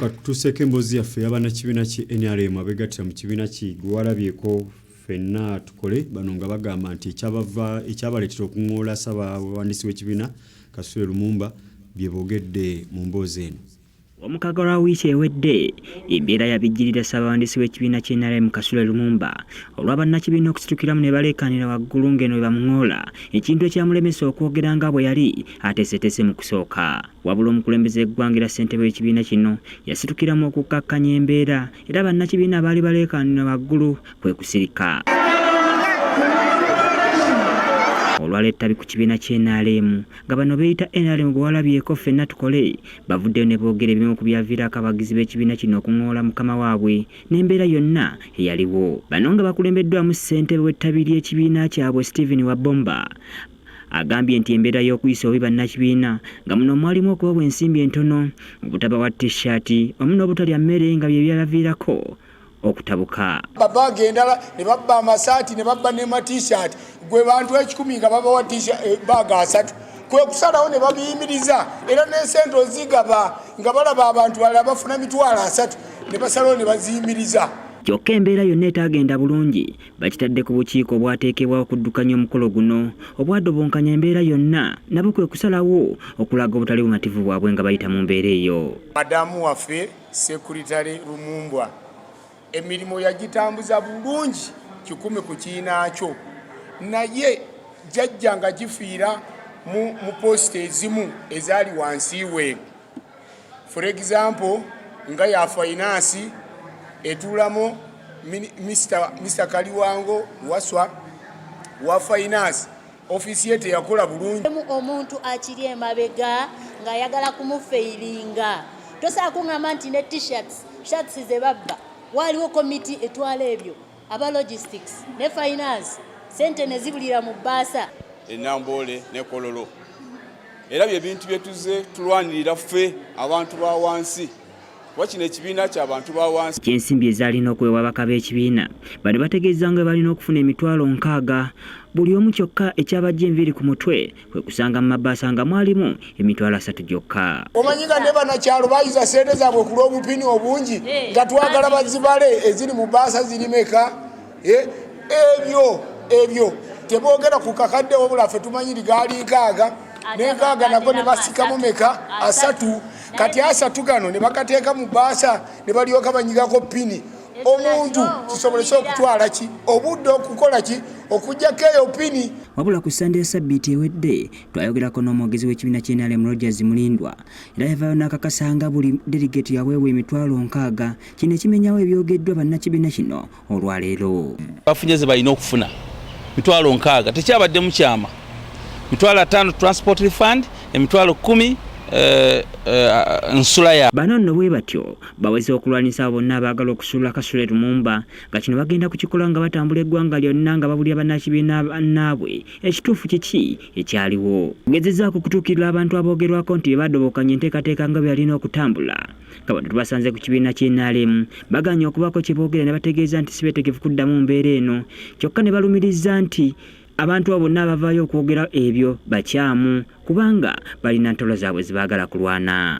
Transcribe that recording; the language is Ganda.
Katutuuseeko emboozi yaffe ey'abannakibiina ki NRM abeegattira mu kibiina ki Gwewalabyeko Ffenna Tukole. Bano nga bagamba nti ekyabava ekyabaleetera okung'oola Ssaabawandiisi w'ekibiina Kasule Lumumba bye boogedde mu mboozi eno. Omukago lwa wiiki ewedde, embeera yabijjirira Ssaabawandiisi w'ekibiina ki NRM Kasule Lumumba olwa bannakibiina okusitukiramu ne baleekaanira waggulu ng'eno bwe bamung'oola ekintu ekyamulemesa okwogera nga bwe yali ateeseteese mu kusooka. Wabula omukulembeze w'eggwanga era ssentebe w'ekibiina kino yasitukiramu okukkakkanya embeera era bannakibiina abaali baleekaanira waggulu kwe kusirika. Olwala ettabi ku kibiina ki NRM nga bano beeyita NRM Gwewalabyeko Ffenna Tukole bavuddeyo ne boogera ebimu ku byaviirako abawagizi b'ekibiina kino okung'oola mukama waabwe n'embeera yonna eyaliwo. Bano nga bakulembeddwamu ssentebe w'ettabi ly'ekibiina kyabwe Stephen Wabomba agambye nti embeera y'okuyisa obubi bannakibiina nga muno mwalimu okubawa ensimbi entono, obutabawa T-shirt wamu n'obutalya mmere nga bye byabaviirako okutabuka. Babaaga endala ne babba amasaati ne babba ne ma-t-shirt, gwe bantu 1,000 nga babawa baaga 30, kwe kusalawo ne babiyimiriza era n'esente ozigaba nga balaba abantu balala bafuna 30,000 ne basalawo ne baziyimiriza. Kyokka embeera yonna etaagenda bulungi bakitadde ku bukiiko obwateekebwawo okuddukanya omukolo guno obwadobonkanya embeera yonna nabo kwe kusalawo okulaga obutali bumativu bwabwe nga bayita mu mbeera eyo. Madamu waffe Sekuritale Lumumbwa emirimu yagitambuza bulungi 100 ku kiinaakyo, naye jajja nga gifiira mu posita ezimu ezaali wansi we. For example, nga ya finance etuulamu Mr. Kaliwango Waswa wa finance, ofiisi ye teyakola bulungi. Omuntu akiri emabega ng'ayagala kumufeiringa, tosobola kuŋŋamba nti ne t-shirts shirts ze babba, waaliwo komiti etwala ebyo aba logistics ne finance, sente ne zibulira mu bbaasa. Enamboole ne Kololo era bye bintu bye tuzze tulwanirira ffe abantu ba wansi, kuba kino ekibiina ky'abantu ba wansi. Ky'ensimbi ezaalina okuweebwa ababaka b'ekibiina, bano bategeeza nga balina okufuna 60,000 buli omu, kyokka ekyabajja enviiri ku mutwe kwe kusanga mu mabaasa nga mwalimu 30,000 gyokka. Omanyi nga ne bannakyalo bayiza sente zaabwe ku lw'obupini obungi nga twagala bazibale eziri mu bbaasa zirimeka. Ebyo teboogera ku kakadde, wabula ffe tumanyi ligaali 60 n'enkaaga nago ne basikamu meka? 30. Kati 30 gano ne bagateeka mu bbaasa ne balyoka banyigako pini omuntu kisobolese okutwala ki obudde okukola ki okugjako eyo pini. Wabula ku Ssande ya ssabbiiti ewedde twayogerako n'omwogezi w'ekibiina ky'e NRM Rogers Mulindwa, era yavaayo n'akakasa nga buli delegate yaweebwa 60,000. Kino ekimenyawo ebyogeddwa bannakibiina kino olwaleero. Bafunye ze balina okufuna, 60,000, tekyabaddemu kyama, 50,000 transport refund, 10,000 nsula ya Bano nno bwe batyo baweze okulwanyisa abo bonna abaagala okusuula Kasule Lumumba, nga kino bagenda kukikola nga batambula eggwanga lyonna nga babulira bannakibiina bannaabwe ekituufu kiki ekyaliwo. Gezezzaako okutuukirira abantu aboogerwako nti be badobokanya enteekateeka nga bwe yalina okutambula, nga bano tubasanze ku kibiina ky'e NRM bagaanye okubaako kye boogera ne bategeeza nti si beetegefu kuddamu mbeera eno, kyokka ne balumiriza nti abantu abo bonna abavaayo okwogera ebyo bakyamu kubanga balina ntalo zaabwe ze baagala kulwana.